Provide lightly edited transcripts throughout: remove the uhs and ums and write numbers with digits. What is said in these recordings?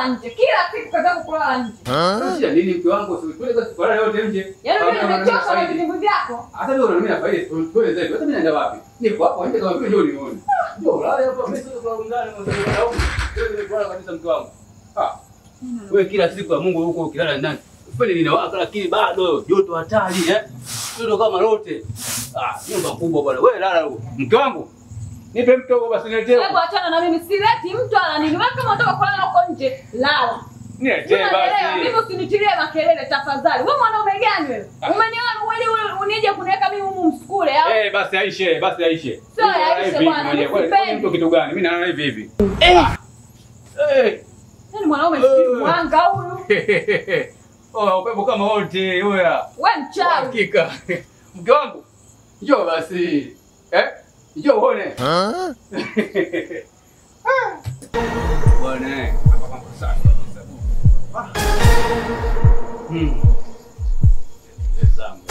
kulala nje. Kila siku kaza kulala nje. Shida nini mke wangu? Twende basi kulala yote nje. Yaani mimi nimechoka na vitimbi vyako. Hata leo mimi na faida twende zaidi. Hata mimi naenda wapi? Niko hapo nje kama vile njoo nione. Njoo ulale hapo mimi sio kwa ndani kwa sababu wewe kulala kabisa mke wangu. Ah. Wewe kila siku ya Mungu huko ukilala ndani. Kweli ninawaka lakini bado joto hatari eh. Joto kama lote. Ah, nyumba kubwa bwana. Wewe lala huko. Mke wangu. Nipe mto huko basi niletee. Hebu achana na mimi, sileti mtu ala nini. Wewe kama unataka kulala huko nje, lala. Niletee basi. Mimi usinitilie makelele tafadhali. Wewe mwanaume gani wewe? Umeniona wewe unije kuniweka mimi humu msukule au? Eh, basi aishe, basi aishe. Sio aishe bwana. Mtu kitu gani? Mimi naona hivi hivi. Eh. Eh. Yaani mwanaume si mwanga huyu. Oh, upepo kama wote wewe. Wewe mchawi. Hakika. Mke wangu. Njoo basi. Eh? Njoo uone. Bwana, hapa mambo safi kabisa. Zangu.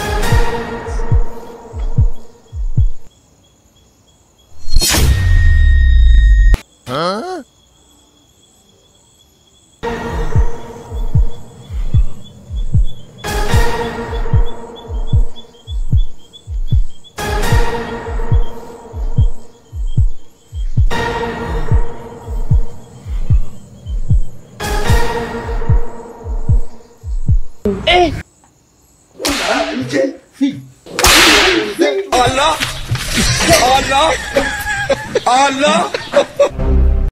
Allah Allah Allah Allah.